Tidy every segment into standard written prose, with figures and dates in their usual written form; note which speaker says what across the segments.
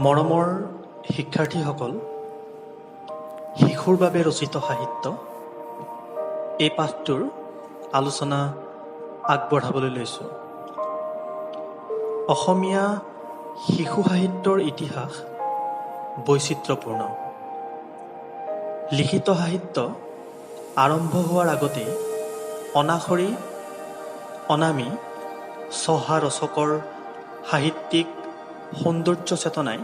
Speaker 1: মৰমৰ শিক্ষাৰ্থীসকল, শিশুৰ বাবে ৰচিত সাহিত্য এই পাঠটোৰ আলোচনা আগবঢ়াবলৈ লৈছোঁ। অসমীয়া শিশু সাহিত্যৰ ইতিহাস বৈচিত্ৰ্যপূৰ্ণ। লিখিত সাহিত্য আৰম্ভ হোৱাৰ আগতেই অনাখৰী অনামী চহা ৰচকৰ সাহিত্যিক সৌন্দৰ্য চেতনাই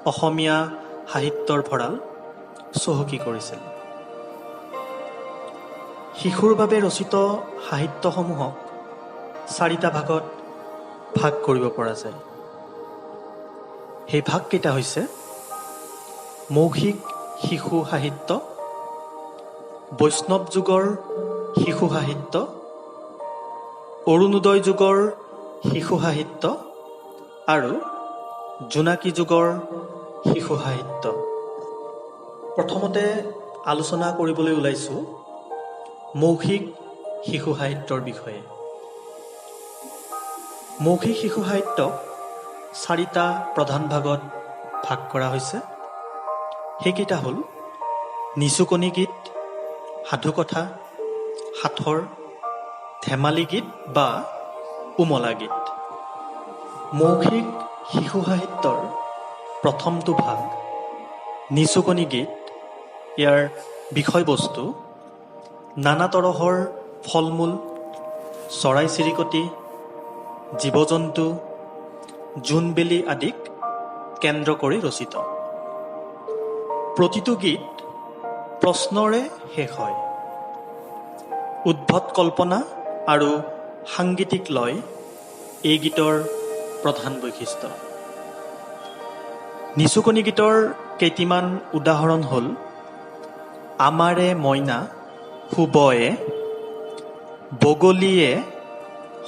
Speaker 1: অসমীয়া সাহিত্যৰ ভঁৰাল চহকী কৰিছিল। শিশুৰ বাবে ৰচিত সাহিত্যসমূহক চাৰিটা ভাগত ভাগ কৰিব পৰা যায়। সেই ভাগকেইটা হৈছে মৌখিক শিশু সাহিত্য, বৈষ্ণৱ যুগৰ শিশু সাহিত্য, অৰুণোদয় যুগৰ শিশু সাহিত্য আৰু জোনাকী যুগৰ শিশু সাহিত্য। প্ৰথমতে আলোচনা কৰিবলৈ ওলাইছোঁ মৌখিক শিশু সাহিত্যৰ বিষয়ে। মৌখিক শিশু সাহিত্যক চাৰিটা প্ৰধান ভাগত ভাগ কৰা হৈছে। সেইকেইটা হ'ল নিচুকনি গীত, সাধুকথা, সাঁথৰ, ধেমালি গীত বা ওমলা গীত। মৌখিক শিশু সাহিত্যৰ প্ৰথমটো ভাগ নিচুকনি গীত, ইয়াৰ বিষয়বস্তু নানা তৰহৰ ফল-মূল, চৰাই চিৰিকটি, জীৱ জন্তু, জোনবেলি আদিক কেন্দ্ৰ কৰি ৰচিত। প্ৰতিটো গীত প্ৰশ্নৰে শেষ হয়। উদ্ভট কল্পনা আৰু সাংগীতিক লয় এই গীতৰ প্ৰধান বৈশিষ্ট্য। নিচুকনি গীতৰ কেইটিমান উদাহৰণ হ'ল আমাৰে মইনা শুবয়ে, বগলীয়ে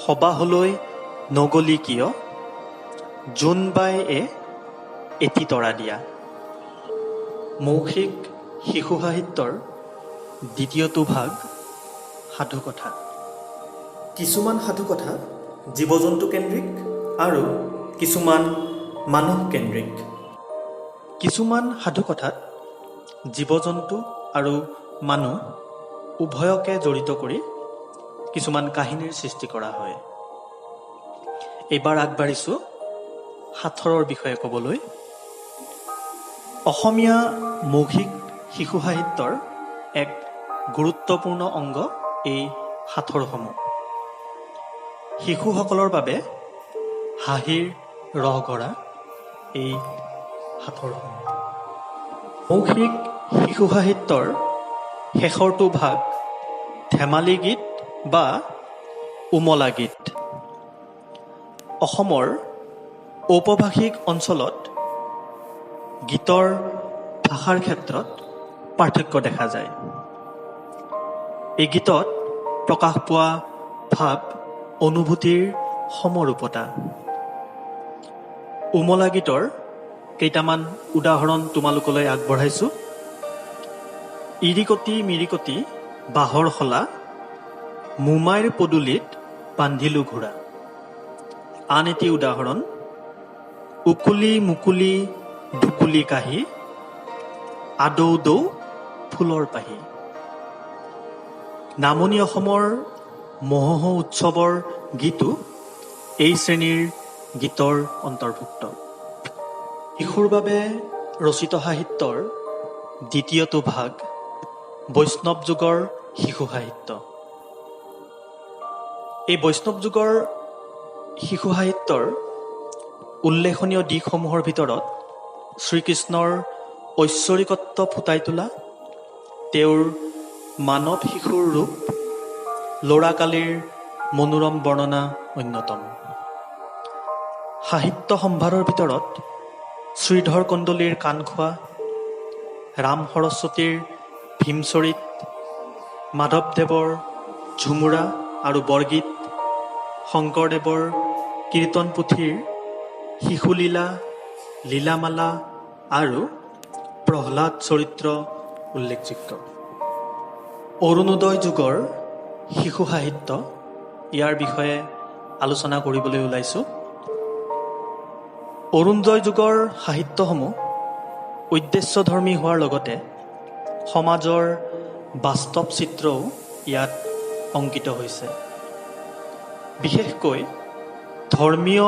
Speaker 1: সবাহলৈ নগলি কিয়, জোনবাই এ এটি তৰা দিয়া। মৌখিক শিশু সাহিত্যৰ দ্বিতীয়টো ভাগ সাধুকথা। কিছুমান সাধুকথা জীৱ জন্তুকেন্দ্ৰিক আৰু কিছুমান মানুহকেন্দ্ৰিক। কিছুমান সাধুকথাত জীৱ জন্তু আৰু মানুহ উভয়কে জড়িত কৰি কিছুমান কাহিনীৰ সৃষ্টি কৰা হয়। এইবাৰ আগবাঢ়িছোঁ সাঁথৰৰ বিষয়ে ক'বলৈ। অসমীয়া মৌখিক শিশু সাহিত্যৰ এক গুৰুত্বপূৰ্ণ অংগ এই সাঁথৰসমূহ। শিশুসকলৰ বাবে হাঁহিৰ ৰহ গঢ়া এই সাঁথৰসমূহ। মৌখিক শিশু সাহিত্যৰ শেষৰটো ভাগ ধেমালি গীত বা ওমলা গীত। অসমৰ ঔপভাষিক অঞ্চলত গীতৰ ভাষাৰ ক্ষেত্ৰত পাৰ্থক্য দেখা যায়। এই গীতত প্ৰকাশ পোৱা ভাৱ অনুভূতিৰ সমৰূপতা। ওমলা গীতৰ কেইটামান উদাহৰণ তোমালোকলৈ আগবঢ়াইছোঁ। ইৰিকটি মিৰিকটি বাঁহৰ শলা, মোমাইৰ পদূলিত বান্ধিলো ঘোঁৰা। আন এটি উদাহৰণ, উকুলি মুকুলি দুকুলি কাঁহী, আদৌ দৌ ফুলৰ পাহি। নামনি অসমৰ মহোহো উৎসৱৰ গীতো এই শ্ৰেণীৰ গীতৰ অন্তৰ্ভুক্ত। শিশুৰ বাবে ৰচিত সাহিত্যৰ দ্বিতীয়টো ভাগ বৈষ্ণৱ যুগৰ শিশু সাহিত্য। এই বৈষ্ণৱ যুগৰ শিশু সাহিত্যৰ উল্লেখনীয় দিশসমূহৰ ভিতৰত শ্ৰীকৃষ্ণৰ ঐশ্বৰিকত্ব ফুটাই তোলা, তেওঁৰ মানৱ শিশুৰ ৰূপ, ল'ৰাকালিৰ মনোৰম বৰ্ণনা অন্যতম। সাহিত্য সম্ভাৰৰ ভিতৰত শ্ৰীধৰ কন্দলীৰ কাণখোৱা, ৰাম সৰস্বতীৰ ভীমচৰিত, মাধৱদেৱৰ ঝুমুৰা আৰু বৰগীত, শংকৰদেৱৰ কীৰ্তন পুথিৰ শিশুলীলা, লীলামালা আৰু প্ৰহ্লাদ চৰিত্ৰ উল্লেখযোগ্য। অৰুণোদয় যুগৰ শিশু সাহিত্য, ইয়াৰ বিষয়ে আলোচনা কৰিবলৈ ওলাইছোঁ। অৰুণোদয় যুগৰ সাহিত্যসমূহ উদ্দেশ্যধৰ্মী হোৱাৰ লগতে সমাজৰ বাস্তৱ চিত্ৰও ইয়াত অংকিত হৈছে। বিশেষকৈ ধৰ্মীয়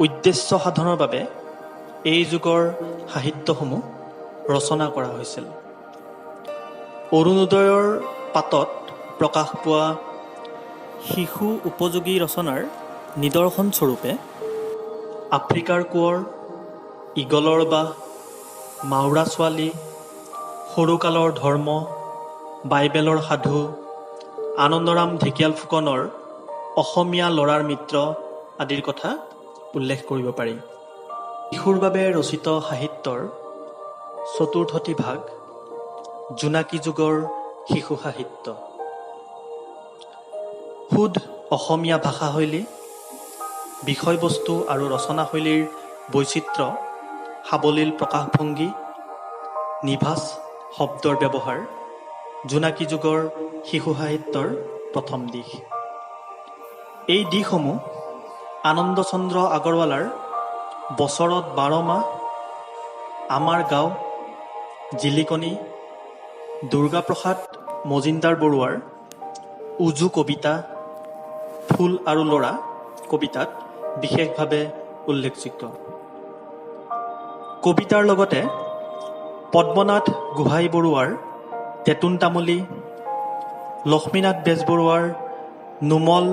Speaker 1: উদ্দেশ্য সাধনৰ বাবে এই যুগৰ সাহিত্যসমূহ ৰচনা কৰা হৈছিল। অৰুণোদয়ৰ পাতত প্ৰকাশ পোৱা শিশু উপযোগী ৰচনাৰ নিদৰ্শনস্বৰূপে আফ্ৰিকাৰ কোঁৱৰ, ঈগলৰ বাহ, মাউৰা ছোৱালী, সৰুকালৰ ধৰ্ম, বাইবেলৰ সাধু, আনন্দৰাম ঢেকিয়াল ফুকনৰ অসমীয়া ল'ৰাৰ মিত্ৰ আদিৰ কথা উল্লেখ কৰিব পাৰি। শিশুৰ বাবে ৰচিত সাহিত্যৰ চতুৰ্থটি ভাগ জোনাকী যুগৰ শিশু সাহিত্য। শুদ্ধ অসমীয়া ভাষাশৈলী, বিষয়বস্তু আৰু ৰচনাশৈলীৰ বৈচিত্ৰ্য, সাৱলীল প্ৰকাশভংগী, নিভাঁজ শব্দৰ ব্যৱহাৰ জোনাকী যুগৰ শিশু সাহিত্যৰ প্ৰথম দিশ। এই দিশসমূহ আনন্দচন্দ্ৰ আগৰৱালাৰ বছৰত 12 মাহ, আমাৰ গাঁও, জিলিকনি, দুৰ্গাপ্ৰসাদ মজুমদাৰ বৰুৱাৰ উজু কবিতা, ফুল আৰু ল'ৰা কবিতাত বিশেষভাৱে উল্লেখযোগ্য। কবিতাৰ লগতে পদ্মনাথ গোহাঁই বৰুৱাৰ টেটোন তামুলী, লক্ষ্মীনাথ বেজবৰুৱাৰ নোমল,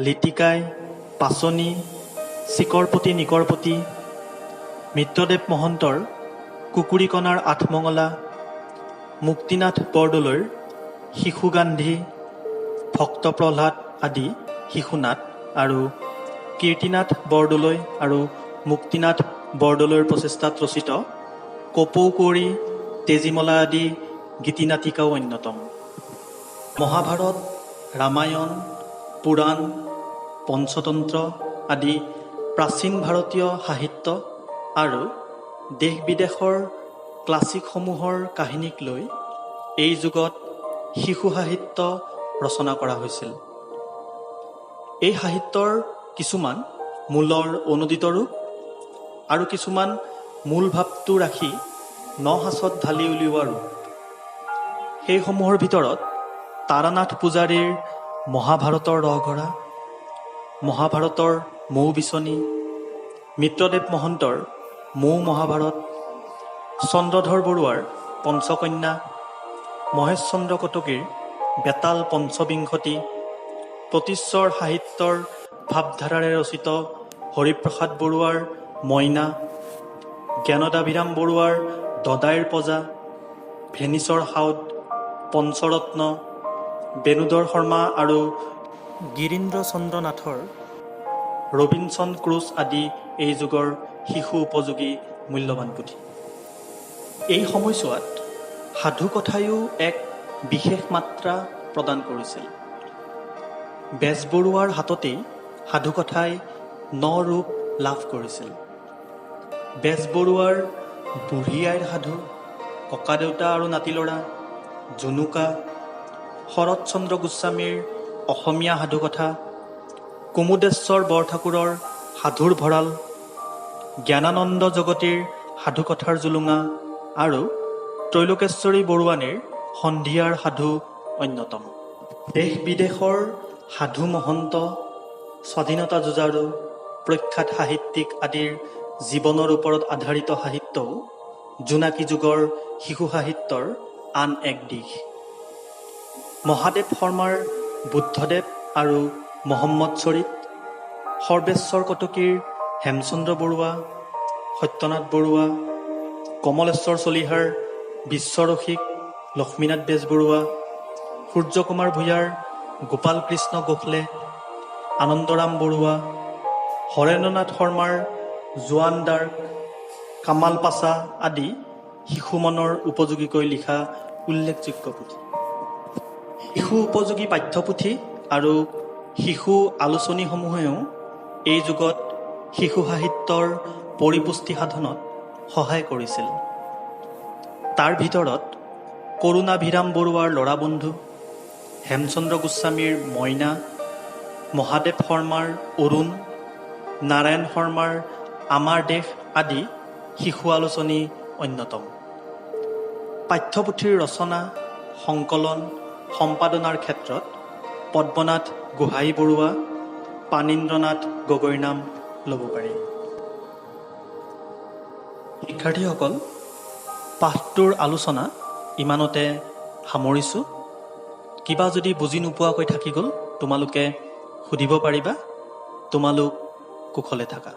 Speaker 1: লিটিকাই, পাচনি, চিকৰপতি নিকৰপতি, মিত্ৰদেৱ মহন্তৰ কুকুৰীকণাৰ আঠমঙলা, মুক্তিনাথ বৰদলৈৰ শিশু গান্ধী, ভক্ত প্ৰহ্লাদ আদি শিশুনাট আৰু কীৰ্তিনাথ বৰদলৈ আৰু মুক্তিনাথ বৰদলৈৰ প্ৰচেষ্টাত ৰচিত কপৌ কুঁৱৰী, তেজীমলা আদি গীতিনাটিকাও অন্যতম। মহাভাৰত, ৰামায়ণ, পুৰাণ, পঞ্চতন্ত্ৰ আদি প্ৰাচীন ভাৰতীয় সাহিত্য আৰু দেশ বিদেশৰ ক্লাছিকসমূহৰ কাহিনীক লৈ এই যুগত শিশু সাহিত্য ৰচনা কৰা হৈছিল। এই সাহিত্যৰ কিছুমান মূলৰ অনুদিত ৰূপ আৰু কিছুমান মূল ভাৱটো ৰাখি ন সাঁচত ঢালি উলিওৱা ৰূপ। সেইসমূহৰ ভিতৰত তাৰানাথ পূজাৰীৰ মহাভাৰতৰ ৰহঘৰা, মহাভাৰতৰ মৌ বিচনী, মিত্ৰদেৱ মহন্তৰ মৌ মহাভাৰত, চন্দ্ৰধৰ বৰুৱাৰ পঞ্চকন্যা, মহেশ চন্দ্ৰ কটকীৰ বেতাল পঞ্চবিংশতি, প্ৰতিশ্বৰ সাহিত্যৰ ভাৱধাৰাৰে ৰচিত হৰিপ্ৰসাদ বৰুৱাৰ মইনা, জ্ঞানদাভিৰাম বৰুৱাৰ দদাইৰ পজা, ভেনিচৰ সাউদ, পঞ্চৰত্ন, বেণুধৰ শৰ্মা আৰু গিৰীন্দ্ৰ চন্দ্ৰ নাথৰ ৰবিনছন ক্ৰুজ আদি এই যুগৰ শিশু উপযোগী মূল্যৱান পুথি। এই সময়ছোৱাত সাধুকথায়ো এক বিশেষ মাত্ৰা প্ৰদান কৰিছিল। বেজবৰুৱাৰ হাততেই সাধুকথাই ন ৰূপ লাভ কৰিছিল। বেজবৰুৱাৰ বুঢ়ী আইৰ সাধু, ককাদেউতা আৰু নাতিলৰা, জুনুকা, শৰৎ চন্দ্ৰ গোস্বামীৰ অসমীয়া সাধুকথা, কুমুদেশ্বৰ বৰঠাকুৰৰ সাধুৰ ভঁৰাল, জ্ঞানানন্দ জগতীৰ সাধুকথাৰ জুলুঙা আৰু ত্ৰৈলোকেশ্বৰী বৰুৱানীৰ সন্ধিয়াৰ সাধু অন্যতম। দেশ বিদেশৰ সাধু মহন্ত, স্বাধীনতা যুঁজাৰু, প্ৰখ্যাত সাহিত্যিক আদিৰ জীৱনৰ ওপৰত আধাৰিত সাহিত্যও জোনাকী যুগৰ শিশু সাহিত্যৰ আন এক দিশ। মহাদেৱ শৰ্মাৰ বুদ্ধদেৱ আৰু মহম্মদ চৰিত, সৰ্বেশ্বৰ কটকীৰ হেমচন্দ্ৰ বৰুৱা, সত্যনাথ বৰুৱা, কমলেশ্বৰ চলিহাৰ বিশ্বৰসিক লক্ষ্মীনাথ বেজবৰুৱা, সূৰ্যকুমাৰ ভূঞাৰ গোপাল কৃষ্ণ গোখলে, আনন্দৰাম বৰুৱা, হৰেন্দ্ৰনাথ শৰ্মাৰ জোৱান ডাৰ্ক, কামাল পাছা আদি শিশু মনৰ উপযোগীকৈ লিখা উল্লেখযোগ্য পুথি। শিশু উপযোগী পাঠ্যপুথি আৰু শিশু আলোচনীসমূহেও এই যুগত শিশু সাহিত্যৰ পৰিপুষ্টি সাধনত সহায় কৰিছিল। তাৰ ভিতৰত কৰুণাভিৰাম বৰুৱাৰ ল'ৰাবন্ধু, হেমচন্দ্ৰ গোস্বামীৰ মইনা, মহাদেৱ শৰ্মাৰ অৰুণ, নাৰায়ণ শৰ্মাৰ আমাৰ দেশ আদি শিশু আলোচনী অন্যতম। পাঠ্যপুথিৰ ৰচনা, সংকলন, সম্পাদনাৰ ক্ষেত্ৰত পদ্মনাথ গোহাঞি বৰুৱা, পানীন্দ্ৰনাথ গগৈৰ নাম ল'ব পাৰি। শিক্ষাৰ্থীসকল, পাঠটোৰ আলোচনা ইমানতে সামৰিছোঁ। কিবা যদি বুজি নোপোৱাকৈ থাকি গ'ল, তোমালোকে সুধিব পাৰিবা। তোমালোক কুশলে থাকা।